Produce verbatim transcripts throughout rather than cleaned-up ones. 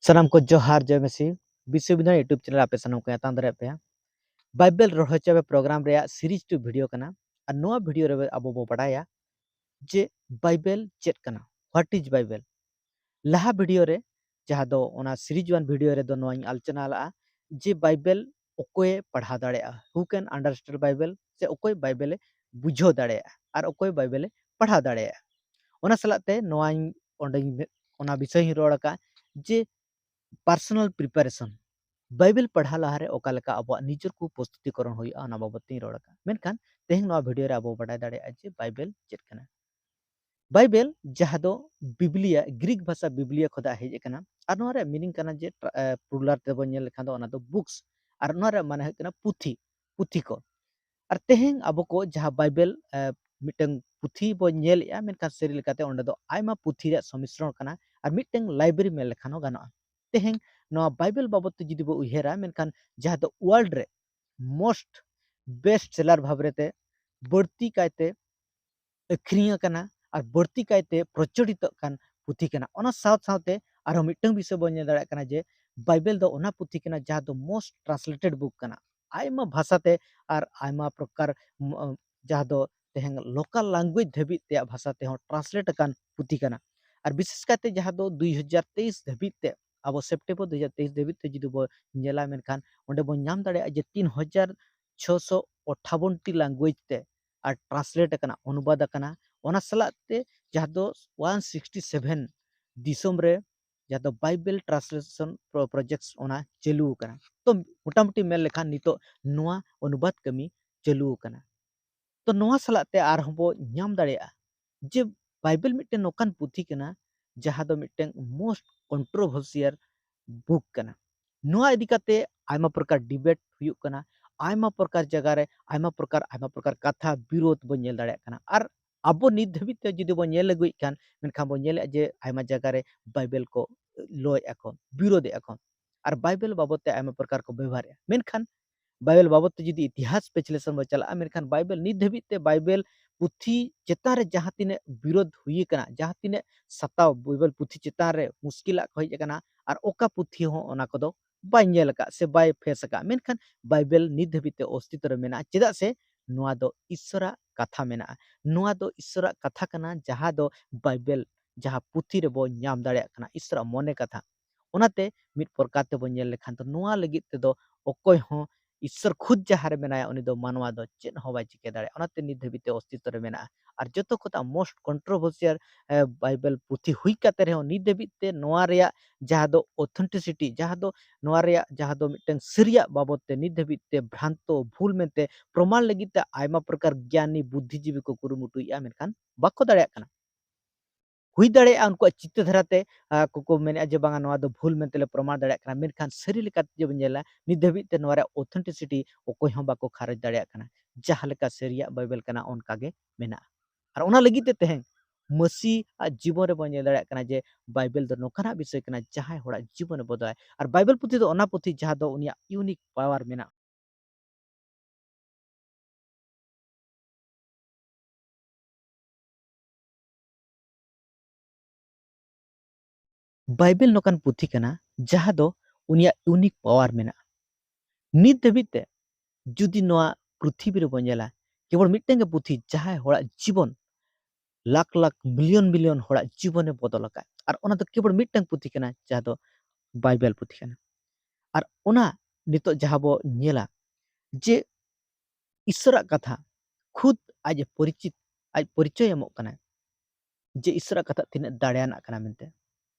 ᱥᱟᱱᱟᱢ ᱠᱚ ᱡᱚᱦᱟᱨ, ᱡᱚᱭ ᱢᱮᱥᱤ᱾ ᱵᱤᱥᱣᱚᱵᱤᱫᱷᱟᱱ YouTube channel ᱟᱯᱮ ᱥᱟᱱᱟᱢ ᱠᱚ ᱧᱟᱯᱟᱢ ᱫᱟᱲᱮᱭᱟᱜ ᱯᱮᱭᱟ᱾ ᱵᱟᱭᱵᱮᱞ ᱨᱚᱲ ᱦᱚᱪᱚ ᱯᱮ program ᱨᱮᱭᱟᱜ series two video ᱠᱟᱱᱟ᱾ ᱟᱨ ᱱᱚᱣᱟ video ᱨᱮ ᱟᱵᱚ ᱵᱚ ᱵᱟᱰᱟᱭᱟ ᱡᱮ ᱵᱟᱭᱵᱮᱞ ᱪᱮᱫ ᱠᱟᱱᱟ, what is Bible᱾ ᱞᱟᱦᱟ video ᱨᱮ, ᱡᱟᱦᱟᱸ ᱫᱚ ᱚᱱᱟ series one video ᱨᱮᱫᱚ ᱱᱚᱣᱟᱧ ᱟᱞᱳᱪᱚᱱᱟ ᱞᱟᱜᱼᱟ ᱡᱮ ᱵᱟᱭᱵᱮᱞ ᱚᱠᱚᱭᱮ ᱯᱟᱲᱦᱟᱣ ᱫᱟᱲᱮᱭᱟᱜᱼᱟ, who can understand Bible, ᱥᱮ ᱚᱠᱚᱭ ᱵᱟᱭᱵᱮᱞᱮ ᱵᱩᱡᱷᱟᱹᱣ ᱫᱟᱲᱮᱭᱟᱜᱼᱟ ᱟᱨ ᱚᱠᱚᱭ ᱵᱟᱭᱵᱮᱞᱮ ᱯᱟᱲᱦᱟᱣ ᱫᱟᱲᱮᱭᱟᱜᱼᱟ᱾ ᱚᱱᱟ ᱥᱟᱞᱟᱜ ᱛᱮ ᱱᱚᱣᱟᱧ, ᱚᱸᱰᱮᱧ, ᱚᱱᱟ ᱵᱤᱥᱚᱭ ᱤᱧ ᱨᱚᱲ ᱟᱠᱟᱫ ᱡᱮ personal preparation, ᱵᱟᱭᱵᱮᱞ ᱯᱟᱲᱦᱟᱣ ᱞᱟᱦᱟᱨᱮ ᱚᱠᱟ ᱞᱮᱠᱟ ᱟᱵᱚᱣᱟᱜ ᱱᱤᱡᱮᱨ ᱠᱚ ᱯᱨᱚᱥᱛᱩᱛᱤᱠᱚᱨᱚᱱ ᱦᱩᱭᱩᱜᱼᱟ, ᱚᱱᱟ ᱵᱟᱵᱚᱫ ᱛᱤᱧ ᱨᱚᱲ ᱟᱠᱟᱫ᱾ ᱢᱮᱱᱠᱷᱟᱱ ᱛᱮᱦᱮᱧ ᱱᱚᱣᱟ video ᱨᱮ ᱟᱵᱚ ᱵᱟᱰᱟᱭ ᱫᱟᱲᱮᱭᱟᱜᱼᱟ ᱡᱮ ᱵᱟᱭᱵᱮᱞ ᱪᱮᱫ ᱠᱟᱱᱟ᱾ ᱵᱟᱭᱵᱮᱞ, ᱡᱟᱦᱟᱸ ᱫᱚ ᱵᱤᱵᱽᱞᱤᱭᱟ, ᱜᱨᱤᱠ ᱵᱷᱟᱥᱟ ᱵᱤᱵᱽᱞᱤᱭᱟ ᱠᱷᱚᱱᱟᱜ ᱦᱮᱡ ᱟᱠᱟᱱᱟ, ᱟᱨ ᱱᱚᱣᱟ ᱨᱮᱭᱟᱜ meaning ᱠᱟᱱᱟ ᱡᱮ, ᱴᱨᱟ-, ᱮ, plural ᱛᱮᱵᱚᱱ ᱧᱮᱞ ᱞᱮᱠᱷᱟᱱ ᱫᱚ ᱚᱱᱟ ᱫᱚ books, ᱟᱨ ᱱᱚᱣᱟ ᱨᱮᱭᱟᱜ ᱢᱟᱱᱮ ᱦᱩᱭᱩᱜ ᱠᱟᱱᱟ ᱯᱩᱛᱷᱤ, ᱯᱩᱛᱷᱤ ᱠᱚ᱾ ᱟᱨ ᱛᱮᱦᱮᱧ ᱟᱵᱚ ᱠᱚ ᱡᱟᱦᱟᱸ ᱵᱟᱭᱵᱮᱞ, ᱮ, ᱢᱤᱫᱴᱟᱝ ᱯᱩᱛᱷᱤ ᱵᱚᱱ ᱧᱮᱞᱮᱜᱼᱟ, ᱢᱮᱱᱠᱷᱟᱱ ᱥᱟᱹᱨᱤ ᱞᱮᱠᱟᱛᱮ ᱚᱸᱰᱮ ᱫᱚ ᱟᱭᱢᱟ ᱯᱩᱛᱷᱤ ᱨᱮᱭᱟᱜ ᱥᱚᱢᱤᱥᱨᱚᱱ ᱠᱟᱱᱟ, ᱟᱨ ᱢᱤᱫᱴᱟᱝ library ᱢᱮᱱ ᱞᱮᱠᱷᱟᱱ ᱦᱚᱸ ᱜᱟᱱᱚᱜᱼᱟ᱾ ᱛᱮᱦᱮᱧ ᱱᱚᱣᱟ ᱵᱟᱭᱵᱮᱞ ᱵᱟᱵᱚᱫ ᱛᱮ ᱡᱩᱫᱤ ᱵᱚ ᱩᱭᱦᱟᱹᱨᱟ, ᱢᱮᱱᱠᱷᱟᱱ ᱡᱟᱦᱟᱸ ᱫᱚ world ᱨᱮ most best seller ᱵᱷᱟᱵᱽ ᱨᱮᱛᱮ ᱵᱟᱹᱲᱛᱤ ᱠᱟᱭᱛᱮ ᱟᱹᱠᱷᱨᱤᱧ ᱟᱠᱟᱱᱟ ᱟᱨ ᱵᱟᱹᱲᱛᱤ ᱠᱟᱭᱛᱮ ᱯᱨᱚᱪᱚᱞᱤᱛᱚᱜ ᱠᱟᱱ ᱯᱩᱛᱷᱤ ᱠᱟᱱᱟ᱾ ᱚᱱᱟ ᱥᱟᱶ ᱥᱟᱶᱛᱮ ᱟᱨᱦᱚᱸ ᱢᱤᱫᱴᱟᱝ ᱵᱤᱥᱚᱭ ᱵᱚᱱ ᱧᱮᱞ ᱫᱟᱲᱮᱭᱟᱜ ᱠᱟᱱᱟ ᱡᱮ ᱵᱟᱭᱵᱮᱞ ᱫᱚ ᱚᱱᱟ ᱯᱩᱛᱷᱤ ᱠᱟᱱᱟ ᱡᱟᱦᱟᱸ ᱫᱚ most translated book ᱠᱟᱱᱟ᱾ ᱟᱭᱢᱟ ᱵᱷᱟᱥᱟᱛᱮ ᱟᱨ ᱟᱭᱢᱟ ᱯᱨᱚᱠᱟᱨ, ᱢ-, ᱡᱟᱦᱟᱸ ᱫᱚ ᱛᱮᱦᱮᱧ local language ᱫᱷᱟᱹᱵᱤᱡ ᱛᱮᱭᱟᱜ ᱵᱷᱟᱥᱟ ᱛᱮᱦᱚᱸ translate ᱟᱠᱟᱱ ᱯᱩᱛᱷᱤ ᱠᱟᱱᱟ᱾ ᱟᱨ ᱵᱤᱥᱮᱥ ᱠᱟᱭᱛᱮ ᱡᱟᱦᱟᱸ ᱫᱚ ᱫᱩᱭ ᱦᱟᱡᱟᱨ ᱛᱮᱭᱤᱥ ᱫᱷᱟᱹᱵᱤᱡ ᱛᱮ, ᱟᱵᱚ September ᱫᱩᱭ ᱦᱟᱡᱟᱨ ᱛᱮᱭᱤᱥ ᱫᱷᱟᱹᱵᱤᱡ ᱛᱮ ᱡᱩᱫᱤ ᱵᱚ ᱧᱮᱞᱟ, ᱢᱮᱱᱠᱷᱟᱱ ᱚᱸᱰᱮ ᱵᱚᱱ ᱧᱟᱢ ᱫᱟᱲᱮᱭᱟᱜᱼᱟ ᱡᱮ ᱛᱤᱱ ᱦᱟᱡᱟᱨ ᱪᱷᱚᱥᱚ ᱟᱴᱷᱟᱵᱚᱱ ᱴᱤ language ᱛᱮ ᱟᱨ translate ᱟᱠᱟᱱᱟ, ᱚᱱᱩᱵᱟᱫ ᱟᱠᱟᱱᱟ᱾ ᱚᱱᱟ ᱥᱟᱞᱟᱜ ᱛᱮ ᱡᱟᱦᱟᱸ ᱫᱚ one sixty seven ᱫᱤᱥᱚᱢ ᱨᱮ ᱡᱟᱦᱟᱸ ᱫᱚ ᱵᱟᱭᱵᱮᱞ translation pro-, projects ᱚᱱᱟ ᱪᱟᱹᱞᱩ ᱟᱠᱟᱱᱟ᱾ ᱛᱚ ᱢᱚᱴᱟᱢᱩᱴᱤ ᱢᱮᱱ ᱞᱮᱠᱷᱟᱱ ᱱᱤᱛᱚᱜ ᱱᱚᱣᱟ ᱚᱱᱩᱵᱟᱫ ᱠᱟᱹᱢᱤ ᱪᱟᱹᱞᱩ ᱟᱠᱟᱱᱟ᱾ ᱛᱚ ᱱᱚᱣᱟ ᱥᱟᱞᱟᱜ ᱛᱮ ᱟᱨᱦᱚᱸ ᱵᱚ ᱧᱟᱢ ᱫᱟᱲᱮᱭᱟᱜᱼᱟ ᱡᱮ ᱵᱟᱭᱵᱮᱞ ᱢᱤᱫᱴᱮᱱ ᱱᱚᱝᱠᱟᱱ ᱯᱩᱛᱷᱤ ᱠᱟᱱᱟ ᱡᱟᱦᱟᱸ ᱫᱚ ᱢᱤᱫᱴᱮᱱ most controversial book ᱠᱟᱱᱟ᱾ ᱱᱚᱣᱟ ᱤᱫᱤ ᱠᱟᱛᱮ ᱟᱭᱢᱟ ᱯᱨᱚᱠᱟᱨ debate ᱦᱩᱭᱩᱜ ᱠᱟᱱᱟ, ᱟᱭᱢᱟ ᱯᱨᱚᱠᱟᱨ ᱡᱟᱭᱜᱟ ᱨᱮ ᱟᱭᱢᱟ ᱯᱨᱚᱠᱟᱨ, ᱟᱭᱢᱟ ᱯᱨᱚᱠᱟᱨ ᱠᱟᱛᱷᱟ ᱵᱤᱨᱳᱫᱷ ᱵᱚᱱ ᱧᱮᱞ ᱫᱟᱲᱮᱭᱟᱜ ᱠᱟᱱᱟ᱾ ᱟᱨ ᱟᱵᱚ ᱱᱤᱛ ᱫᱷᱟᱹᱵᱤᱡ ᱛᱮ ᱡᱩᱫᱤ ᱵᱚᱱ ᱧᱮᱞ ᱟᱹᱜᱩᱭᱮᱫ ᱠᱷᱟᱱ, ᱢᱮᱱᱠᱷᱟᱱ ᱵᱚᱱ ᱧᱮᱞᱮᱫᱼᱟ ᱡᱮ ᱟᱭᱢᱟ ᱡᱟᱭᱜᱟ ᱨᱮ ᱵᱟᱭᱵᱮᱞ ᱠᱚ ᱞᱚᱭᱮᱫᱼᱟ ᱠᱚ, ᱵᱤᱨᱳᱫᱷᱮᱫᱼᱟ ᱠᱚ, ᱟᱨ ᱵᱟᱭᱵᱮᱞ ᱵᱟᱵᱚᱫ ᱛᱮ ᱟᱭᱢᱟ ᱯᱨᱚᱠᱟᱨ ᱠᱚ ᱵᱮᱵᱚᱦᱟᱨᱮᱫᱼᱟ᱾ ᱢᱮᱱᱠᱷᱟᱱ ᱵᱟᱭᱵᱮᱞ ᱵᱟᱵᱚᱫ ᱛᱮ ᱡᱩᱫᱤ ᱤᱛᱤᱦᱟᱥ ᱵᱤᱥᱞᱮᱥᱚᱱ ᱵᱚᱱ ᱪᱟᱞᱟᱜᱼᱟ, ᱢᱮᱱᱠᱷᱟᱱ ᱵᱟᱭᱵᱮᱞ ᱱᱤᱛ ᱫᱷᱟᱹᱵᱤᱡ ᱛᱮ ᱵᱟᱭᱵᱮᱞ ᱯᱩᱛᱷᱤ ᱪᱮᱛᱟᱱ ᱨᱮ ᱡᱟᱦᱟᱸ ᱛᱤᱱᱟᱹᱜ ᱵᱤᱨᱳᱫᱷ ᱦᱩᱭ ᱟᱠᱟᱱᱟ, ᱡᱟᱦᱟᱸ ᱛᱤᱱᱟᱹᱜ ᱥᱟᱛᱟᱣ ᱵᱟᱭᱵᱮᱞ ᱯᱩᱛᱷᱤ ᱪᱮᱛᱟᱱ ᱨᱮ ᱢᱩᱥᱠᱤᱞᱟᱜ ᱠᱚ ᱦᱮᱡ ᱟᱠᱟᱱᱟ, ᱟᱨ ᱚᱠᱟ ᱯᱩᱛᱷᱤ ᱦᱚᱸ ᱚᱱᱟ ᱠᱚᱫᱚ ᱵᱟᱭ ᱧᱮᱞ ᱟᱠᱟᱫ ᱥᱮ ᱵᱟᱭ ᱯᱷᱮᱥ ᱟᱠᱟᱫ᱾ ᱢᱮᱱᱠᱷᱟᱱ ᱵᱟᱭᱵᱮᱞ ᱱᱤᱛ ᱫᱷᱟᱹᱵᱤᱡ ᱛᱮ ᱚᱥᱛᱤᱛᱚ ᱨᱮ ᱢᱮᱱᱟᱜᱼᱟ᱾ ᱪᱮᱫᱟᱜ ᱥᱮ ᱱᱚᱣᱟ ᱫᱚ ᱤᱥᱥᱚᱨᱟᱜ ᱠᱟᱛᱷᱟ ᱢᱮᱱᱟᱜᱼᱟ᱾ ᱱᱚᱣᱟ ᱫᱚ ᱤᱥᱥᱚᱨᱟᱜ ᱠᱟᱛᱷᱟ ᱠᱟᱱᱟ, ᱡᱟᱦᱟᱸ ᱫᱚ ᱵᱟᱭᱵᱮᱞ, ᱡᱟᱦᱟᱸ ᱯᱩᱛᱷᱤ ᱨᱮᱵᱚ ᱧᱟᱢ ᱫᱟᱲᱮᱭᱟᱜ ᱠᱟᱱᱟ, ᱤᱥᱥᱚᱨᱟᱜ ᱢᱚᱱᱮ ᱠᱟᱛᱷᱟ᱾ ᱚᱱᱟᱛᱮ ᱢᱤᱫ ᱯᱨᱚᱠᱟᱨ ᱛᱮᱵᱚ ᱧᱮᱞ ᱞᱮᱠᱷᱟᱱ ᱫᱚ ᱱᱚᱣᱟ ᱞᱟᱹᱜᱤᱫ ᱛᱮᱫᱚ ᱚᱠᱚᱭ ᱦᱚᱸ ᱤᱥᱥᱚᱨ ᱠᱷᱩᱫ ᱡᱟᱦᱟᱸ ᱨᱮ ᱢᱮᱱᱟᱭᱟ, ᱩᱱᱤ ᱫᱚ ᱢᱟᱱᱣᱟ ᱫᱚ ᱪᱮᱫ ᱦᱚᱸ ᱵᱟᱭ ᱪᱤᱠᱟᱹ ᱫᱟᱲᱮᱭᱟᱜᱼᱟ᱾ ᱚᱱᱟᱛᱮ ᱱᱤᱛ ᱫᱷᱟᱹᱵᱤᱡ ᱛᱮ ᱚᱥᱛᱤᱛᱚ ᱨᱮ ᱢᱮᱱᱟᱜᱼᱟ᱾ ᱟᱨ ᱡᱚᱛᱚ ᱠᱷᱚᱱᱟᱜ most controversial, ᱮ, ᱵᱟᱭᱵᱮᱞ ᱯᱩᱛᱷᱤ ᱦᱩᱭ ᱠᱟᱛᱮ ᱨᱮᱦᱚᱸ ᱱᱤᱛ ᱫᱷᱟᱹᱵᱤᱡ ᱛᱮ ᱱᱚᱣᱟ ᱨᱮᱭᱟᱜ ᱡᱟᱦᱟᱸ ᱫᱚ authenticity, ᱡᱟᱦᱟᱸ ᱫᱚ ᱱᱚᱣᱟ ᱨᱮᱭᱟᱜ ᱡᱟᱦᱟᱸ ᱫᱚ ᱢᱤᱫᱴᱟᱝ ᱥᱟᱹᱨᱤᱭᱟᱜ ᱵᱟᱵᱚᱫ ᱛᱮ ᱱᱤᱛ ᱫᱷᱟᱹᱵᱤᱡ ᱛᱮ ᱵᱷᱨᱟᱱᱛᱚ, ᱵᱷᱩᱞ ᱢᱮᱱᱛᱮ ᱯᱨᱚᱢᱟᱬ ᱞᱟᱹᱜᱤᱫ ᱛᱮ ᱟᱭᱢᱟ ᱯᱨᱚᱠᱟᱨ ᱜᱮᱭᱟᱱᱤ ᱵᱩᱫᱽᱫᱷᱤᱡᱤᱵᱤ ᱠᱚ ᱠᱩᱨᱩᱢᱩᱴᱩᱭᱮᱫᱼᱟ, ᱢᱮᱱᱠᱷᱟᱱ ᱵᱟᱠᱚ ᱫᱟᱲᱮᱭᱟᱜ ᱠᱟᱱᱟ᱾ ᱦᱩᱭ ᱫᱟᱲᱮᱭᱟᱜᱼᱟ ᱩᱱᱠᱩᱣᱟᱜ ᱪᱤᱱᱛᱟᱹ ᱫᱷᱟᱨᱟᱛᱮ, ᱟ, ᱠᱚ, ᱠᱚ ᱢᱮᱱᱮᱫᱼᱟ ᱡᱮ ᱵᱟᱝᱟ, ᱱᱚᱣᱟ ᱫᱚ ᱵᱷᱩᱞ ᱢᱮᱱᱛᱮ ᱞᱮ ᱯᱨᱚᱢᱟᱬ ᱫᱟᱲᱮᱭᱟᱜ ᱠᱟᱱᱟ, ᱢᱮᱱᱠᱷᱟᱱ ᱥᱟᱹᱨᱤ ᱞᱮᱠᱟᱛᱮ ᱡᱩᱫᱤ ᱵᱚᱱ ᱧᱮᱞᱟ, ᱱᱤᱛ ᱫᱷᱟᱹᱵᱤᱡ ᱛᱮ ᱱᱚᱣᱟ ᱨᱮᱭᱟᱜ authenticity ᱚᱠᱚᱭ ᱦᱚᱸ ᱵᱟᱠᱚ ᱠᱷᱟᱨᱚᱪ ᱫᱟᱲᱮᱭᱟᱜ ᱠᱟᱱᱟ᱾ ᱡᱟᱦᱟᱸ ᱞᱮᱠᱟ ᱥᱟᱹᱨᱤᱭᱟᱜ ᱵᱟᱭᱵᱮᱞ ᱠᱟᱱᱟ, ᱚᱱᱠᱟ ᱜᱮ ᱢᱮᱱᱟᱜᱼᱟ᱾ ᱟᱨ ᱚᱱᱟ ᱞᱟᱹᱜᱤᱫ ᱛᱮ ᱛᱮᱦᱮᱧ ᱢᱟᱹᱥᱤ ᱟᱜ ᱡᱤᱵᱚᱱ ᱨᱮᱵᱚᱱ ᱧᱮᱞ ᱫᱟᱲᱮᱭᱟᱜ ᱠᱟᱱᱟ ᱡᱮ ᱵᱟᱭᱵᱮᱞ ᱫᱚ ᱱᱚᱝᱠᱟᱱᱟᱜ ᱵᱤᱥᱚᱭ ᱠᱟᱱᱟ, ᱡᱟᱦᱟᱸᱭ ᱦᱚᱲᱟᱜ ᱡᱤᱵᱚᱱᱮ ᱵᱚᱫᱚᱞᱟᱭ᱾ ᱟᱨ ᱵᱟᱭᱵᱮᱞ ᱯᱩᱛᱷᱤ ᱫᱚ ᱚᱱᱟ ᱯᱩᱛᱷᱤ ᱡᱟᱦᱟᱸ ᱫᱚ ᱩᱱᱤᱭᱟᱜ unique power ᱢᱮᱱᱟᱜᱼᱟ᱾ ᱵᱟᱭᱵᱮᱞ ᱱᱚᱝᱠᱟᱱ ᱯᱩᱛᱷᱤ ᱠᱟᱱᱟ, ᱡᱟᱦᱟᱸ ᱫᱚ ᱩᱱᱤᱭᱟᱜ unique power ᱢᱮᱱᱟᱜᱼᱟ᱾ ᱱᱤᱛ ᱫᱷᱟᱹᱵᱤᱡ ᱛᱮ ᱡᱩᱫᱤ ᱱᱚᱣᱟ ᱯᱨᱤᱛᱷᱤᱵᱤ ᱨᱮᱵᱚᱱ ᱧᱮᱞᱟ, ᱠᱮᱵᱚᱞ ᱢᱤᱫᱴᱟᱝ ᱜᱮ ᱯᱩᱛᱷᱤ, ᱡᱟᱦᱟᱸᱭ ᱦᱚᱲᱟᱜ ᱡᱤᱵᱚᱱ, ᱞᱟᱠᱷ ᱞᱟᱠᱷ, million million ᱦᱚᱲᱟᱜ ᱡᱤᱵᱚᱱᱮ ᱵᱚᱫᱚᱞ ᱟᱠᱟᱫ, ᱟᱨ ᱚᱱᱟ ᱫᱚ ᱠᱮᱵᱚᱞ ᱢᱤᱫᱴᱟᱝ ᱯᱩᱛᱷᱤ ᱠᱟᱱᱟ, ᱡᱟᱦᱟᱸ ᱫᱚ ᱵᱟᱭᱵᱮᱞ ᱯᱩᱛᱷᱤ ᱠᱟᱱᱟ᱾ ᱟᱨ ᱚᱱᱟ ᱱᱤᱛᱚᱜ ᱡᱟᱦᱟᱸ ᱵᱚ ᱧᱮᱞᱟ ᱡᱮ ᱤᱥᱥᱚᱨᱟᱜ ᱠᱟᱛᱷᱟ ᱠᱷᱩᱫ ᱟᱡ ᱮ ᱯᱚᱨᱤᱪᱤᱛ, ᱟᱡ ᱯᱚᱨᱤᱪᱚᱭ ᱮᱢᱚᱜ ᱠᱟᱱᱟᱭ ᱡᱮ ᱤᱥᱥᱚᱨᱟᱜ ᱠᱟᱛᱷᱟ ᱛᱤᱱᱟᱹᱜ ᱫᱟᱲᱮᱭᱟᱱᱟᱜ ᱠᱟᱱᱟ ᱢᱮᱱᱛᱮ᱾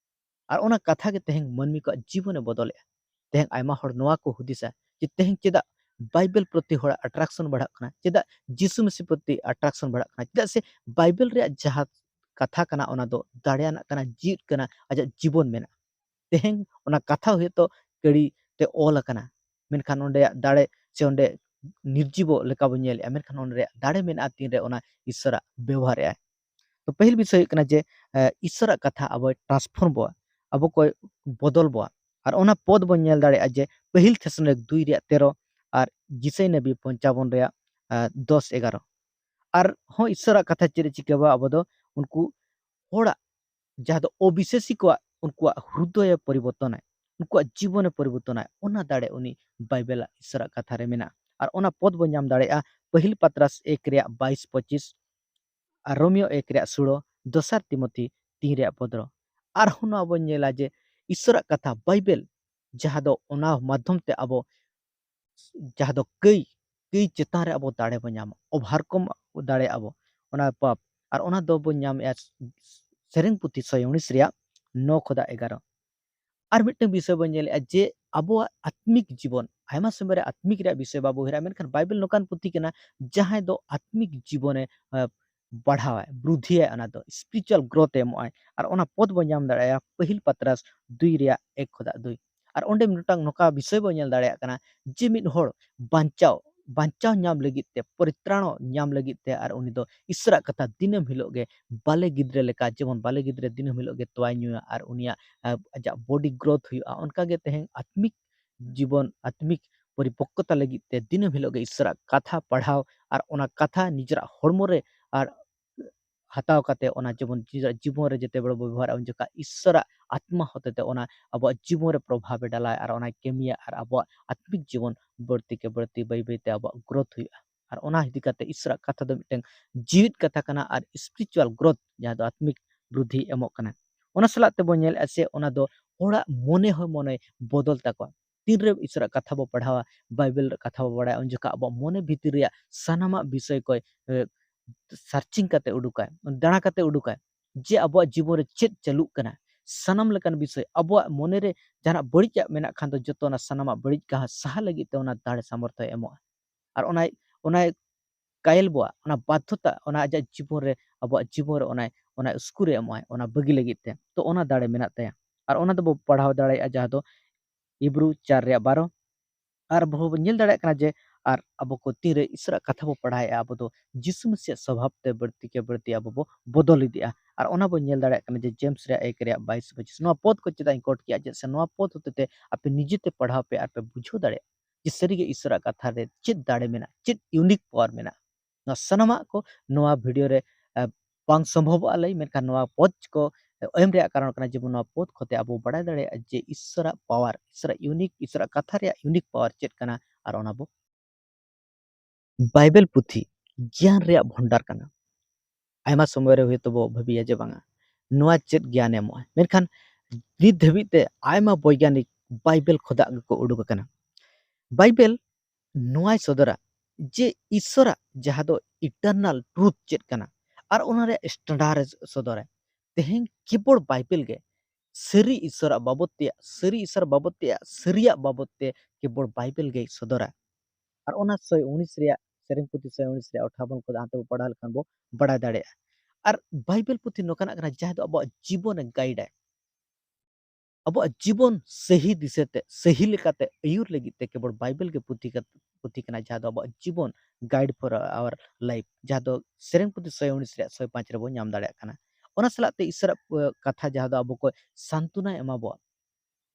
ᱟᱨ ᱚᱱᱟ ᱠᱟᱛᱷᱟ ᱜᱮ ᱛᱮᱦᱮᱧ ᱢᱟᱹᱱᱢᱤ ᱠᱚᱣᱟᱜ ᱡᱤᱵᱚᱱᱮ ᱵᱚᱫᱚᱞᱮᱜᱼᱟ᱾ ᱛᱮᱦᱮᱧ ᱟᱭᱢᱟ ᱦᱚᱲ ᱱᱚᱣᱟ ᱠᱚ ᱦᱩᱫᱤᱥᱟ ᱡᱮ ᱛᱮᱦᱮᱧ ᱪᱮᱫᱟᱜ ᱵᱟᱭᱵᱮᱞ ᱯᱨᱚᱛᱤ ᱦᱚᱲᱟᱜ attraction ᱵᱟᱲᱦᱟᱜ ᱠᱟᱱᱟ, ᱪᱮᱫᱟᱜ ᱡᱤᱥᱩ ᱢᱟᱹᱥᱤ ᱯᱨᱚᱛᱤ attraction ᱵᱟᱲᱦᱟᱜ ᱠᱟᱱᱟ, ᱪᱮᱫᱟᱜ ᱥᱮ ᱵᱟᱭᱵᱮᱞ ᱨᱮᱭᱟᱜ ᱡᱟᱦᱟᱸ ᱠᱟᱛᱷᱟ ᱠᱟᱱᱟ, ᱚᱱᱟ ᱫᱚ ᱫᱟᱲᱮᱭᱟᱱᱟᱜ ᱠᱟᱱᱟ, ᱡᱤᱣᱤᱫ ᱠᱟᱱᱟ, ᱟᱡᱟᱜ ᱡᱤᱵᱚᱱ ᱢᱮᱱᱟᱜᱼᱟ᱾ ᱛᱮᱦᱮᱧ ᱚᱱᱟ ᱠᱟᱛᱷᱟ ᱦᱚᱭᱛᱳ ᱠᱟᱹᱲᱤ ᱛᱮ ᱚᱞ ᱟᱠᱟᱱᱟ, ᱢᱮᱱᱠᱷᱟᱱ ᱚᱸᱰᱮᱭᱟᱜ ᱫᱟᱲᱮ ᱥᱮ ᱚᱸᱰᱮ ᱱᱤᱨᱡᱤᱵᱚ ᱞᱮᱠᱟ ᱵᱚᱱ ᱧᱮᱞᱮᱜᱼᱟ, ᱢᱮᱱᱠᱷᱟᱱ ᱚᱸᱰᱮᱭᱟᱜ ᱫᱟᱲᱮ ᱢᱮᱱᱟᱜᱼᱟ ᱛᱤᱱᱨᱮ ᱚᱱᱟ ᱤᱥᱥᱚᱨᱟᱜ ᱵᱮᱵᱚᱦᱟᱨᱮᱜᱼᱟᱭ᱾ ᱛᱚ ᱯᱟᱹᱦᱤᱞ ᱵᱤᱥᱚᱭ ᱦᱩᱭᱩᱜ ᱠᱟᱱᱟ ᱡᱮ, ᱮ, ᱤᱥᱥᱚᱨᱟᱜ ᱠᱟᱛᱷᱟ ᱟᱵᱚᱭ transform ᱵᱚᱣᱟ, ᱟᱵᱚ ᱠᱚᱭ ᱵᱚᱫᱚᱞ ᱵᱚᱣᱟ᱾ ᱟᱨ ᱚᱱᱟ ᱯᱚᱫ ᱵᱚᱱ ᱧᱮᱞ ᱫᱟᱲᱮᱭᱟᱜᱼᱟ ᱡᱮ ᱯᱟᱹᱦᱤᱞ ᱛᱷᱮᱥᱟᱞᱳᱱᱤᱠ ᱫᱩᱭ ᱨᱮᱭᱟᱜ ᱛᱮᱨᱚ ᱟᱨ ᱡᱤᱥᱟᱹᱭ ᱱᱟᱵᱤ ᱯᱚᱧᱪᱟᱵᱚᱱ ᱨᱮᱭᱟᱜ, ᱮ, ᱫᱚᱥ ᱮᱜᱟᱨᱚ᱾ ᱟᱨ ᱦᱚᱸ ᱤᱥᱥᱚᱨᱟᱜ ᱠᱟᱛᱷᱟ ᱪᱮᱫ ᱮ ᱪᱤᱠᱟᱹᱣᱟ? ᱟᱵᱚ ᱫᱚ ᱩᱱᱠᱩ ᱦᱚᱲᱟᱜ, ᱡᱟᱦᱟᱸ ᱫᱚ ᱚᱵᱤᱥᱮᱥᱤ ᱠᱚᱣᱟᱜ ᱩᱱᱠᱩᱣᱟᱜ ᱦᱨᱩᱫᱚᱭᱮ ᱯᱚᱨᱤᱵᱚᱨᱛᱚᱱᱟᱭ, ᱩᱱᱠᱩᱣᱟᱜ ᱡᱤᱵᱚᱱᱮ ᱯᱚᱨᱤᱵᱚᱨᱛᱚᱱᱟᱭ, ᱚᱱᱟ ᱫᱟᱲᱮ ᱩᱱᱤ ᱵᱟᱭᱵᱮᱞᱟᱜ ᱤᱥᱚᱨᱟᱜ ᱠᱟᱛᱷᱟ ᱨᱮ ᱢᱮᱱᱟᱜᱼᱟ᱾ ᱟᱨ ᱚᱱᱟ ᱯᱚᱫ ᱵᱚᱱ ᱧᱟᱢ ᱫᱟᱲᱮᱭᱟᱜᱼᱟ ᱯᱟᱹᱦᱤᱞ ᱯᱟᱛᱨᱟᱥ ᱮᱠ ᱨᱮᱭᱟᱜ ᱵᱟᱭᱤᱥ ᱯᱚᱸᱪᱤᱥ, ᱟᱨ ᱨᱳᱢᱤᱭᱳ ᱮᱠ ᱨᱮᱭᱟᱜ ᱥᱩᱲᱟᱹ, ᱫᱚᱥᱟᱨ ᱛᱤᱢᱚᱛᱷᱤ ᱛᱤᱱ ᱨᱮᱭᱟᱜ ᱯᱚᱫᱨᱚ᱾ ᱟᱨᱦᱚᱸ ᱱᱚᱣᱟ ᱵᱚᱱ ᱧᱮᱞᱟ ᱡᱮ ᱤᱥᱚᱨᱟᱜ ᱠᱟᱛᱷᱟ ᱵᱟᱭᱵᱮᱞ, ᱡᱟᱦᱟᱸ ᱫᱚ ᱚᱱᱟ ᱢᱟᱫᱽᱫᱷᱚᱢ ᱛᱮ ᱟᱵᱚ, ᱡᱟᱦᱟᱸ ᱫᱚ ᱠᱟᱹᱭ, ᱠᱟᱹᱭ ᱪᱮᱛᱟᱱ ᱨᱮ ᱟᱵᱚ ᱫᱟᱲᱮ ᱵᱚᱱ ᱧᱟᱢᱟ, overcome ᱫᱟᱲᱮᱭᱟᱜᱼᱟ ᱵᱚ ᱚᱱᱟ ᱯᱟᱯ᱾ ᱟᱨ ᱚᱱᱟ ᱫᱚ ᱵᱚᱱ ᱧᱟᱢᱮᱜᱼᱟ ᱥᱮᱨᱮᱧ ᱯᱩᱛᱷᱤ ᱥᱟᱭ ᱩᱱᱤᱥ ᱨᱮᱭᱟᱜ ᱱᱚ ᱠᱷᱚᱫᱟ ᱮᱜᱟᱨᱚ᱾ ᱟᱨ ᱢᱤᱫᱴᱟᱝ ᱵᱤᱥᱚᱭ ᱵᱚᱱ ᱧᱮᱞᱮᱜᱼᱟ ᱡᱮ ᱟᱵᱚᱣᱟᱜ ᱟᱛᱢᱤᱠ ᱡᱤᱵᱚᱱ, ᱟᱭᱢᱟ ᱥᱚᱢᱚᱭ ᱨᱮ ᱟᱛᱢᱤᱠ ᱨᱮᱭᱟᱜ ᱵᱤᱥᱚᱭ ᱵᱟᱵᱚ ᱩᱭᱦᱟᱹᱨᱟ, ᱢᱮᱱᱠᱷᱟᱱ ᱵᱟᱭᱵᱮᱞ ᱱᱚᱝᱠᱟᱱ ᱯᱩᱛᱷᱤ ᱠᱟᱱᱟ ᱡᱟᱦᱟᱸᱭ ᱫᱚ ᱟᱛᱢᱤᱠ ᱡᱤᱵᱚᱱᱮ, ᱟᱸ, ᱵᱟᱲᱦᱟᱣᱟᱭ, ᱵᱨᱩᱫᱷᱤᱭᱟᱭ, ᱚᱱᱟ ᱫᱚ spiritual growth ᱮ ᱮᱢᱚᱜᱼᱟᱭ᱾ ᱟᱨ ᱚᱱᱟ ᱯᱚᱫ ᱵᱚᱱ ᱧᱟᱢ ᱫᱟᱲᱮᱭᱟᱜᱼᱟ ᱯᱟᱹᱦᱤᱞ ᱯᱟᱛᱨᱟᱥ ᱫᱩᱭ ᱨᱮᱭᱟᱜ ᱮᱠ ᱠᱷᱚᱫᱟ ᱫᱩᱭ᱾ ᱟᱨ ᱚᱸᱰᱮ ᱢᱤᱫᱴᱟᱝ ᱱᱚᱝᱠᱟ ᱵᱤᱥᱚᱭ ᱵᱚᱱ ᱧᱮᱞ ᱫᱟᱲᱮᱭᱟᱜ ᱠᱟᱱᱟ ᱡᱮ ᱢᱤᱫ ᱦᱚᱲ ᱵᱟᱧᱪᱟᱣ, ᱵᱟᱧᱪᱟᱣ ᱧᱟᱢ ᱞᱟᱹᱜᱤᱫ ᱛᱮ, ᱯᱚᱨᱤᱛᱨᱟᱬᱚ ᱧᱟᱢ ᱞᱟᱹᱜᱤᱫ ᱛᱮ, ᱟᱨ ᱩᱱᱤ ᱫᱚ ᱤᱥᱚᱨᱟᱜ ᱠᱟᱛᱷᱟ ᱫᱤᱱᱟᱹᱢ ᱦᱤᱞᱳᱜ ᱜᱮ, ᱵᱟᱞᱮ ᱜᱤᱫᱽᱨᱟᱹ ᱞᱮᱠᱟ, ᱡᱮᱢᱚᱱ ᱵᱟᱞᱮ ᱜᱤᱫᱽᱨᱟᱹ ᱫᱤᱱᱟᱹᱢ ᱦᱤᱞᱳᱜ ᱜᱮ ᱛᱚᱣᱟᱭ ᱧᱩᱭᱟ ᱟᱨ ᱩᱱᱤᱭᱟᱜ, ᱟ, ᱟᱡᱟᱜ body growth ᱦᱩᱭᱩᱜᱼᱟ, ᱚᱱᱠᱟ ᱜᱮ ᱛᱮᱦᱮᱧ ᱟᱛᱢᱤᱠ ᱡᱤᱵᱚᱱ, ᱟᱛᱢᱤᱠ ᱯᱚᱨᱤᱯᱚᱠᱠᱚᱛᱟ ᱞᱟᱹᱜᱤᱫ ᱛᱮ ᱫᱤᱱᱟᱹᱢ ᱦᱤᱞᱳᱜ ᱜᱮ ᱤᱥᱚᱨᱟᱜ ᱠᱟᱛᱷᱟ ᱯᱟᱲᱦᱟᱣ ᱟᱨ ᱚᱱᱟ ᱠᱟᱛᱷᱟ ᱱᱤᱡᱮᱨᱟᱜ ᱦᱚᱲᱢᱚ ᱨᱮ ᱟᱨ ᱦᱟᱛᱟᱣ ᱠᱟᱛᱮ ᱚᱱᱟ ᱡᱮᱢᱚᱱ ᱱᱤᱡᱮᱨᱟᱜ ᱡᱤᱵᱚᱱ ᱨᱮ ᱡᱮᱛᱮ ᱵᱮᱲᱟ ᱵᱚ ᱵᱮᱵᱚᱦᱟᱨᱟ, ᱩᱱ ᱡᱚᱠᱷᱟᱜ ᱤᱥᱚᱨᱟᱜ ᱟᱛᱢᱟ ᱦᱚᱛᱮᱛᱮ ᱚᱱᱟ ᱟᱵᱚᱣᱟᱜ ᱡᱤᱵᱚᱱ ᱨᱮ ᱯᱨᱚᱵᱷᱟᱵᱮ ᱰᱟᱞᱟᱭ ᱟᱨ ᱚᱱᱟᱭ ᱠᱟᱹᱢᱤᱭᱟ ᱟᱨ ᱟᱵᱚᱣᱟᱜ ᱟᱛᱢᱤᱠ ᱡᱤᱵᱚᱱ ᱵᱟᱹᱲᱛᱤ ᱠᱮ ᱵᱟᱹᱲᱛᱤ ᱵᱟᱹᱭ ᱵᱟᱹᱭ ᱛᱮ ᱟᱵᱚᱣᱟᱜ growth ᱦᱩᱭᱩᱜᱼᱟ᱾ ᱟᱨ ᱚᱱᱟ ᱤᱫᱤ ᱠᱟᱛᱮ ᱤᱥᱚᱨᱟᱜ ᱠᱟᱛᱷᱟ ᱫᱚ ᱢᱤᱫᱴᱟᱝ ᱡᱤᱣᱤᱫ ᱠᱟᱛᱷᱟ ᱠᱟᱱᱟ ᱟᱨ spiritual growth, ᱡᱟᱦᱟᱸ ᱫᱚ ᱟᱛᱢᱤᱠ ᱵᱨᱩᱫᱷᱤ ᱮᱢᱚᱜ ᱠᱟᱱᱟ᱾ ᱚᱱᱟ ᱥᱟᱞᱟᱜ ᱛᱮᱵᱚᱱ ᱧᱮᱞᱮᱫᱼᱟ ᱥᱮ ᱚᱱᱟ ᱫᱚ ᱦᱚᱲᱟᱜ ᱢᱚᱱᱮ ᱦᱚᱸ ᱢᱚᱱᱮ ᱵᱚᱫᱚᱞ ᱛᱟᱠᱚᱣᱟ᱾ ᱛᱤᱱᱨᱮ ᱤᱥᱚᱨᱟᱜ ᱠᱟᱛᱷᱟ ᱵᱚ ᱯᱟᱲᱦᱟᱣᱟ, ᱵᱟᱭᱵᱮᱞ ᱨᱮ ᱠᱟᱛᱷᱟ ᱵᱚ ᱵᱟᱲᱟᱭᱟ, ᱩᱱ ᱡᱚᱠᱷᱟᱜ ᱟᱵᱚᱣᱟᱜ ᱢᱚᱱᱮ ᱵᱷᱤᱛᱤᱨ ᱨᱮᱭᱟᱜ ᱥᱟᱱᱟᱢᱟᱜ ᱵᱤᱥᱚᱭ ᱠᱚᱭ, ᱮ, searching ᱠᱟᱛᱮ ᱩᱰᱩᱠᱟᱭ, ᱫᱟᱬᱟ ᱠᱟᱛᱮ ᱩᱰᱩᱠᱟᱭ, ᱡᱮ ᱟᱵᱚᱣᱟᱜ ᱡᱤᱵᱚᱱ ᱨᱮ ᱪᱮᱫ ᱪᱟᱹᱞᱩᱜ ᱠᱟᱱᱟ, ᱥᱟᱱᱟᱢ ᱞᱮᱠᱟᱱ ᱵᱤᱥᱚᱭ᱾ ᱟᱵᱚᱣᱟᱜ ᱢᱚᱱᱮ ᱨᱮ ᱡᱟᱦᱟᱱᱟᱜ ᱵᱟᱹᱲᱤᱡᱟᱜ ᱢᱮᱱᱟᱜ ᱠᱷᱟᱱ ᱫᱚ ᱡᱚᱛᱚ ᱚᱱᱟ ᱥᱟᱱᱟᱢᱟᱜ ᱵᱟᱹᱲᱤᱡ ᱠᱟᱦᱟ ᱥᱟᱦᱟ ᱞᱟᱹᱜᱤᱫ ᱛᱮ ᱚᱱᱟ ᱫᱟᱲᱮ ᱥᱟᱢᱚᱨᱛᱷᱚᱭ ᱮᱢᱚᱜᱼᱟ᱾ ᱟᱨ ᱚᱱᱟᱭ, ᱚᱱᱟᱭ ᱠᱟᱭᱮᱞ ᱵᱚᱣᱟ, ᱚᱱᱟ ᱵᱟᱫᱽᱫᱷᱚᱛᱟ, ᱚᱱᱟ ᱟᱡᱟᱜ ᱡᱤᱵᱚᱱ ᱨᱮ, ᱟᱵᱚᱣᱟᱜ ᱡᱤᱵᱚᱱ ᱨᱮ ᱚᱱᱟᱭ, ᱚᱱᱟᱭ ᱩᱥᱠᱩᱨᱮ ᱮᱢᱚᱜᱼᱟᱭ, ᱚᱱᱟ ᱵᱟᱹᱜᱤ ᱞᱟᱹᱜᱤᱫ ᱛᱮ᱾ ᱛᱚ ᱚᱱᱟ ᱫᱟᱲᱮ ᱢᱮᱱᱟᱜ ᱛᱟᱭᱟ᱾ ᱟᱨ ᱚᱱᱟ ᱫᱚᱵᱚ ᱯᱟᱲᱦᱟᱣ ᱫᱟᱲᱮᱭᱟᱜᱼᱟ ᱡᱟᱦᱟᱸ ᱫᱚ ᱤᱵᱨᱩ ᱪᱟᱨ ᱨᱮᱭᱟᱜ ᱵᱟᱨᱚ᱾ ᱟᱨ ᱟᱵᱚ ᱵᱚᱱ ᱧᱮᱞ ᱫᱟᱲᱮᱭᱟᱜ ᱠᱟᱱᱟ ᱡᱮ ᱟᱨ ᱟᱵᱚ ᱠᱚ ᱛᱤᱱᱨᱮ ᱤᱥᱚᱨᱟᱜ ᱠᱟᱛᱷᱟ ᱵᱚ ᱯᱟᱲᱦᱟᱣᱮᱫᱼᱟ, ᱟᱵᱚ ᱫᱚ ᱡᱤᱥᱩ ᱢᱟᱹᱥᱤᱭᱟᱜ ᱥᱚᱵᱷᱟᱵ ᱛᱮ ᱵᱟᱹᱲᱛᱤ ᱠᱮ ᱵᱟᱹᱲᱛᱤ ᱟᱵᱚ ᱵᱚ ᱵᱚᱫᱚᱞ ᱤᱫᱤᱜᱼᱟ᱾ ᱟᱨ ᱚᱱᱟ ᱵᱚᱱ ᱧᱮᱞ ᱫᱟᱲᱮᱭᱟᱜ ᱠᱟᱱᱟ ᱡᱮ ᱡᱮᱢᱥ ᱨᱮᱭᱟᱜ ᱮᱠ ᱨᱮᱭᱟᱜ ᱵᱟᱭᱤᱥ ᱯᱚᱸᱪᱤᱥ᱾ ᱱᱚᱣᱟ ᱯᱚᱫ ᱠᱚ ᱪᱮᱫᱟᱜ ᱤᱧ ᱠᱳᱴ ᱠᱮᱜᱼᱟ? ᱪᱮᱫᱟᱜ ᱥᱮ ᱱᱚᱣᱟ ᱯᱚᱫ ᱦᱚᱛᱮᱛᱮ ᱟᱯᱮ ᱱᱤᱡᱮᱛᱮ ᱯᱟᱲᱦᱟᱣ ᱯᱮ ᱟᱨ ᱯᱮ ᱵᱩᱡᱷᱟᱹᱣ ᱫᱟᱲᱮᱭᱟᱜᱼᱟ ᱡᱮ ᱥᱟᱹᱨᱤᱜᱮ ᱤᱥᱚᱨᱟᱜ ᱠᱟᱛᱷᱟ ᱨᱮ ᱪᱮᱫ ᱫᱟᱲᱮ ᱢᱮᱱᱟᱜᱼᱟ, ᱪᱮᱫ unique power ᱢᱮᱱᱟᱜᱼᱟ᱾ ᱱᱚᱣᱟ ᱥᱟᱱᱟᱢᱟᱜ ᱠᱚ ᱱᱚᱣᱟ ᱵᱷᱤᱰᱤᱭᱳ ᱨᱮ, ᱟ, ᱵᱟᱝ ᱥᱚᱢᱵᱷᱚᱵᱚᱜᱼᱟ ᱞᱟᱹᱭ, ᱢᱮᱱᱠᱷᱟᱱ ᱱᱚᱣᱟ ᱯᱚᱫ ᱠᱚ ᱮᱢ ᱨᱮᱭᱟᱜ ᱠᱟᱨᱚᱱ ᱠᱟᱱᱟ, ᱡᱮᱢᱚᱱ ᱱᱚᱣᱟ ᱯᱚᱫ ᱠᱷᱚᱱ ᱛᱮ ᱟᱵᱚ ᱵᱟᱲᱟᱭ ᱫᱟᱲᱮᱭᱟᱜᱼᱟ ᱡᱮ ᱤᱥᱥᱚᱨᱟᱜ ᱯᱟᱣᱟᱨ, ᱤᱥᱥᱚᱨᱟᱜ ᱤᱭᱩᱱᱤᱠ, ᱤᱥᱥᱚᱨᱟᱜ ᱠᱟᱛᱷᱟ ᱨᱮᱭᱟᱜ ᱤᱭᱩᱱᱤᱠ ᱯᱟᱣᱟᱨ ᱪᱮᱫ ᱠᱟᱱᱟ, ᱟᱨ ᱚᱱᱟ ᱵᱚ ᱵᱟᱭᱵᱮᱞ ᱯᱩᱛᱷᱤ ᱜᱮᱭᱟᱱ ᱨᱮᱭᱟᱜ ᱵᱷᱚᱱᱰᱟᱨ ᱠᱟᱱᱟ᱾ ᱟᱭᱢᱟ ᱥᱚᱢᱚᱭ ᱨᱮ ᱦᱚᱭᱛᱳ ᱵᱚ ᱵᱷᱟᱹᱵᱤᱭᱟ ᱡᱮ ᱵᱟᱝᱟ, ᱱᱚᱣᱟ ᱪᱮᱫ ᱜᱮᱭᱟᱱ ᱮᱢᱚᱜᱼᱟ, ᱢᱮᱱᱠᱷᱟᱱ ᱱᱤᱛ ᱫᱷᱟᱹᱵᱤᱡ ᱛᱮ ᱟᱭᱢᱟ ᱵᱳᱭᱜᱟᱱᱤᱠ ᱵᱟᱭᱵᱮᱞ ᱠᱷᱚᱱᱟᱜ ᱜᱮᱠᱚ ᱩᱰᱩᱠ ᱟᱠᱟᱱᱟ᱾ ᱵᱟᱭᱵᱮᱞ ᱱᱚᱣᱟᱭ ᱥᱚᱫᱚᱨᱟ ᱡᱮ ᱤᱥᱥᱚᱨᱟᱜ ᱡᱟᱦᱟᱸ ᱫᱚ ᱤᱴᱟᱨᱱᱟᱞ ᱴᱨᱩᱛᱷ ᱪᱮᱫ ᱠᱟᱱᱟ, ᱟᱨ ᱚᱱᱟ ᱨᱮᱭᱟᱜ ᱥᱴᱟᱱᱰᱟᱨᱰ ᱮ ᱥᱚᱫᱚᱨᱟ᱾ ᱛᱮᱦᱮᱧ ᱠᱮᱵᱚᱞ ᱵᱟᱭᱵᱮᱞ ᱜᱮ ᱥᱟᱹᱨᱤ ᱤᱥᱥᱚᱨᱟᱜ ᱵᱟᱵᱚᱫ ᱛᱮᱭᱟᱜ, ᱥᱟᱹᱨᱤ ᱤᱥᱥᱚᱨ ᱵᱟᱵᱚᱫ ᱛᱮᱭᱟᱜ, ᱥᱟᱹᱨᱤᱭᱟᱜ ᱵᱟᱵᱚᱫ ᱛᱮ ᱠᱮᱵᱚᱞ ᱵᱟᱭᱵᱮᱞ ᱜᱮᱭ ᱥᱚᱫᱚᱨᱟ᱾ ᱟᱨ ᱚᱱᱟ ᱥᱚᱭ ᱩᱱᱤᱥ ᱨᱮᱭᱟᱜ, ᱥᱮᱨᱮᱧ ᱯᱩᱛᱷᱤ ᱥᱚᱭ ᱩᱱᱤᱥ ᱨᱮᱭᱟᱜ ᱚᱴᱷᱟᱵᱚᱱ ᱠᱚ ᱦᱟᱱᱛᱮ ᱵᱚ ᱯᱟᱲᱦᱟᱣ ᱞᱮᱠᱷᱟᱱ ᱵᱚ ᱵᱟᱲᱟᱭ ᱫᱟᱲᱮᱭᱟᱜᱼᱟ᱾ ᱟᱨ ᱵᱟᱭᱵᱮᱞ ᱯᱩᱛᱷᱤ ᱱᱚᱝᱠᱟᱱᱟᱜ ᱠᱟᱱᱟ ᱡᱟᱦᱟᱸ ᱫᱚ ᱟᱵᱚᱣᱟᱜ ᱡᱤᱵᱚᱱᱮ ᱜᱟᱭᱤᱰᱟᱭ᱾ ᱟᱵᱚᱣᱟᱜ ᱡᱤᱵᱚᱱ ᱥᱟᱹᱦᱤ ᱫᱤᱥᱟᱹᱛᱮ, ᱥᱟᱹᱦᱤ ᱞᱮᱠᱟᱛᱮ ᱟᱹᱭᱩᱨ ᱞᱟᱹᱜᱤᱫ ᱛᱮ ᱠᱮᱵᱚᱞ ᱵᱟᱭᱵᱮᱞ ᱜᱮ ᱯᱩᱛᱷᱤ ᱠᱟᱛ-, ᱯᱩᱛᱷᱤ ᱠᱟᱱᱟ, ᱡᱟᱦᱟᱸ ᱫᱚ ᱟᱵᱚᱣᱟᱜ ᱡᱤᱵᱚᱱ, guide for our life, ᱡᱟᱦᱟᱸ ᱫᱚ ᱥᱮᱨᱮᱧ ᱯᱩᱛᱷᱤ ᱥᱚᱭ ᱩᱱᱤᱥ ᱨᱮᱭᱟᱜ ᱥᱚᱭ ᱯᱟᱸᱪ ᱨᱮᱵᱚᱱ ᱧᱟᱢ ᱫᱟᱲᱮᱭᱟᱜ ᱠᱟᱱᱟ᱾ ᱚᱱᱟ ᱥᱟᱞᱟᱜ ᱛᱮ ᱤᱥᱚᱨᱟᱜ, ᱮ, ᱠᱟᱛᱷᱟ ᱡᱟᱦᱟᱸ ᱫᱚ ᱟᱵᱚ ᱠᱚ ᱥᱟᱱᱛᱚᱱᱟᱭ ᱮᱢᱟ ᱵᱚᱣᱟ᱾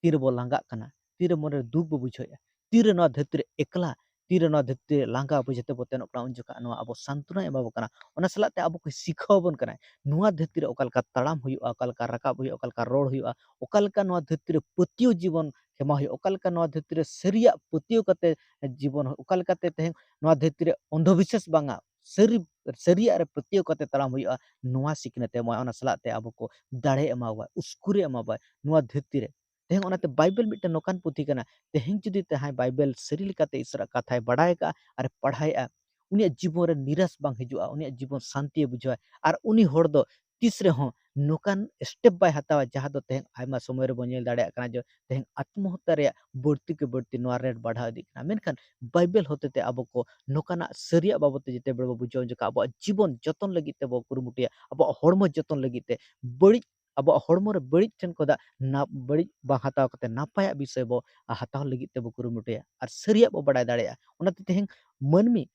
ᱛᱤᱨᱮᱵᱚ ᱞᱟᱸᱜᱟᱜ ᱠᱟᱱᱟ, ᱛᱤᱨᱮ ᱢᱚᱱᱮᱨᱮ ᱫᱩᱠ ᱵᱚ ᱵᱩᱡᱷᱟᱹᱣᱮᱫᱼᱟ, ᱛᱤᱨᱮ ᱱᱚᱣᱟ ᱫᱷᱟᱹᱨᱛᱤ ᱨᱮ ᱮᱠᱞᱟ, ᱛᱤᱨᱮ ᱱᱚᱣᱟ ᱫᱷᱟᱹᱨᱛᱤ ᱨᱮ ᱞᱟᱸᱜᱟ ᱟᱵᱚ ᱡᱟᱛᱮ ᱵᱚ ᱛᱮᱱᱚᱜ ᱠᱟᱱᱟ, ᱩᱱ ᱡᱚᱠᱷᱟᱜ ᱱᱚᱣᱟ ᱟᱵᱚ ᱥᱟᱱᱛᱚᱱᱟᱭ ᱮᱢᱟ ᱵᱚ ᱠᱟᱱᱟ᱾ ᱚᱱᱟ ᱥᱟᱞᱟᱜ ᱛᱮ ᱟᱵᱚ ᱠᱚ ᱥᱤᱠᱷᱟᱹᱣ ᱟᱵᱚᱱ ᱠᱟᱱᱟᱭ, ᱱᱚᱣᱟ ᱫᱷᱟᱹᱨᱛᱤ ᱨᱮ ᱚᱠᱟ ᱞᱮᱠᱟ ᱛᱟᱲᱟᱢ ᱦᱩᱭᱩᱜᱼᱟ, ᱚᱠᱟ ᱞᱮᱠᱟ ᱨᱟᱠᱟᱵ ᱦᱩᱭᱩᱜᱼᱟ, ᱚᱠᱟ ᱞᱮᱠᱟ ᱨᱚᱲ ᱦᱩᱭᱩᱜᱼᱟ, ᱚᱠᱟ ᱞᱮᱠᱟ ᱱᱚᱣᱟ ᱫᱷᱟᱹᱨᱛᱤ ᱨᱮ ᱯᱟᱹᱛᱭᱟᱹᱣ ᱡᱤᱵᱚᱱ ᱠᱷᱮᱢᱟ ᱦᱩᱭᱩᱜᱼᱟ, ᱚᱠᱟ ᱞᱮᱠᱟ ᱱᱚᱣᱟ ᱫᱷᱟᱹᱨᱛᱤ ᱨᱮ ᱥᱟᱹᱨᱤᱭᱟᱜ ᱯᱟᱹᱛᱭᱟᱹᱣ ᱠᱟᱛᱮ ᱡᱤᱵᱚᱱ, ᱚᱠᱟ ᱞᱮᱠᱟᱛᱮ ᱛᱮᱦᱮᱧ ᱱᱚᱣᱟ ᱫᱷᱟᱹᱨᱛᱤ ᱨᱮ ᱚᱱᱫᱷᱚᱵᱤᱥᱥᱟᱥ ᱵᱟᱝᱟ, ᱥᱟᱹᱨᱤ, ᱥᱟᱹᱨᱤᱭᱟᱜ ᱨᱮ ᱯᱟᱹᱛᱭᱟᱹᱣ ᱠᱟᱛᱮ ᱛᱟᱲᱟᱢ ᱦᱩᱭᱩᱜᱼᱟ, ᱱᱚᱣᱟ ᱥᱤᱠᱷᱱᱟᱹᱛ ᱮ ᱮᱢᱚᱜᱼᱟ᱾ ᱚᱱᱟ ᱥᱟᱞᱟᱜ ᱛᱮ ᱟᱵᱚ ᱠᱚ ᱫᱟᱲᱮ ᱮᱢᱟ ᱵᱚᱣᱟ, ᱩᱥᱠᱩᱨᱮ ᱮᱢᱟ ᱵᱚᱣᱟ ᱱᱚᱣᱟ ᱫᱷᱟᱹᱨᱛᱤ ᱨᱮ᱾ ᱛᱮᱦᱮᱧ ᱚᱱᱟᱛᱮ ᱵᱟᱭᱵᱮᱞ ᱢᱤᱫᱴᱮᱱ ᱱᱚᱝᱠᱟᱱ ᱯᱩᱛᱷᱤ ᱠᱟᱱᱟ, ᱛᱮᱦᱮᱧ ᱡᱩᱫᱤ ᱡᱟᱦᱟᱸᱭ ᱵᱟᱭᱵᱮᱞ ᱥᱟᱹᱨᱤ ᱞᱮᱠᱟᱛᱮ ᱤᱥᱚᱨᱟᱜ ᱠᱟᱛᱷᱟᱭ ᱵᱟᱲᱟᱭ ᱟᱠᱟᱫᱼᱟ ᱟᱨ ᱯᱟᱲᱦᱟᱣᱮᱫᱼᱟ, ᱩᱱᱤᱭᱟᱜ ᱡᱤᱵᱚᱱ ᱨᱮ ᱱᱤᱨᱟᱥ ᱵᱟᱝ ᱦᱤᱡᱩᱜᱼᱟ, ᱩᱱᱤᱭᱟᱜ ᱡᱤᱵᱚᱱ ᱥᱟᱱᱛᱤᱭᱮ ᱵᱩᱡᱷᱟᱹᱣᱟ᱾ ᱟᱨ ᱩᱱᱤ ᱦᱚᱲ ᱫᱚ ᱛᱤᱥ ᱨᱮᱦᱚᱸ ᱱᱚᱝᱠᱟᱱ step ᱵᱟᱭ ᱦᱟᱛᱟᱣᱟ, ᱡᱟᱦᱟᱸ ᱫᱚ ᱛᱮᱦᱮᱧ ᱟᱭᱢᱟ ᱥᱚᱢᱚᱭ ᱨᱮᱵᱚᱱ ᱧᱮᱞ ᱫᱟᱲᱮᱭᱟᱜ ᱠᱟᱱᱟ ᱡᱮ ᱛᱮᱦᱮᱧ ᱟᱛᱢᱚᱦᱚᱛᱛᱟ ᱨᱮᱭᱟᱜ ᱵᱟᱹᱲᱛᱤ ᱠᱮ ᱵᱟᱹᱲᱛᱤ ᱱᱚᱣᱟ rate ᱵᱟᱲᱦᱟᱣ ᱤᱫᱤᱜ ᱠᱟᱱᱟ᱾ ᱢᱮᱱᱠᱷᱟᱱ ᱵᱟᱭᱵᱮᱞ ᱦᱚᱛᱮᱛᱮ ᱟᱵᱚ ᱠᱚ ᱱᱚᱝᱠᱟᱱᱟᱜ ᱥᱟᱹᱨᱤᱭᱟᱜ ᱵᱟᱵᱚᱫ ᱛᱮ ᱡᱮᱛᱮ ᱵᱮᱲᱟ ᱵᱚ ᱵᱩᱡᱷᱟᱹᱣ ᱡᱚᱠᱷᱟᱡ ᱟᱵᱚᱣᱟᱜ ᱡᱤᱵᱚᱱ ᱡᱚᱛᱚᱱ ᱞᱟᱹᱜᱤᱫ ᱛᱮᱵᱚ ᱠᱩᱨᱩᱢᱩᱴᱩᱭᱟ, ᱟᱵᱚᱣᱟᱜ ᱦᱚᱲᱢᱚ ᱡᱚᱛᱚᱱ ᱞᱟᱹᱜᱤᱫ ᱛᱮ, ᱵᱟᱹᱲᱤᱡ, ᱟᱵᱚᱣᱟᱜ ᱦᱚᱲᱢᱚ ᱨᱮ ᱵᱟᱹᱲᱤᱡ ᱴᱷᱮᱱ ᱠᱷᱚᱱᱟᱜ ᱱᱟ-, ᱵᱟᱹᱲᱤᱡ ᱵᱟᱝ ᱦᱟᱛᱟᱣ ᱠᱟᱛᱮ ᱱᱟᱯᱟᱭᱟᱜ ᱵᱤᱥᱚᱭ ᱵᱚ ᱦᱟᱛᱟᱣ ᱞᱟᱹᱜᱤᱫ ᱛᱮᱵᱚ ᱠᱩᱨᱩᱢᱩᱴᱩᱭᱟ ᱟᱨ ᱥᱟᱹᱨᱤᱭᱟᱜ ᱵᱚ ᱵᱟᱲᱟᱭ ᱫᱟᱲᱮᱭᱟᱜᱼᱟ᱾ ᱚᱱᱟᱛᱮ ᱛᱮᱦᱮᱧ ᱢᱟᱹᱱᱢᱤ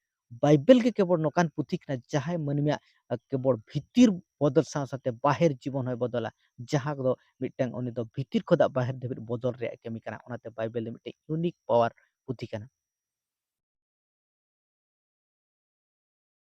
ᱵᱟᱭᱵᱮᱞ ᱜᱮ ᱠᱮᱵᱚᱞ ᱱᱚᱝᱠᱟᱱ ᱯᱩᱛᱷᱤ ᱠᱟᱱᱟ, ᱡᱟᱦᱟᱸᱭ ᱢᱟᱹᱱᱢᱤᱭᱟᱜ, ᱟ, ᱠᱮᱵᱚᱞ ᱵᱷᱤᱛᱤᱨ ᱵᱚᱫᱚᱞ ᱥᱟᱶ ᱥᱟᱶᱛᱮ ᱵᱟᱦᱮᱨ ᱡᱤᱵᱚᱱ ᱦᱚᱸᱭ ᱵᱚᱫᱚᱞᱟ, ᱡᱟᱦᱟᱸ ᱫᱚ ᱢᱤᱫᱴᱟᱝ ᱩᱱᱤ ᱫᱚ ᱵᱷᱤᱛᱤᱨ ᱠᱷᱚᱱᱟᱜ ᱵᱟᱦᱮᱨ ᱫᱷᱟᱹᱵᱤᱡ ᱵᱚᱫᱚᱞ ᱨᱮᱭᱟᱜ ᱠᱟᱹᱢᱤ ᱠᱟᱱᱟ᱾ ᱚᱱᱟᱛᱮ ᱵᱟᱭᱵᱮᱞ ᱫᱚ ᱢᱤᱫᱴᱮᱱ unique power ᱯᱩᱛᱷᱤ ᱠᱟᱱᱟ᱾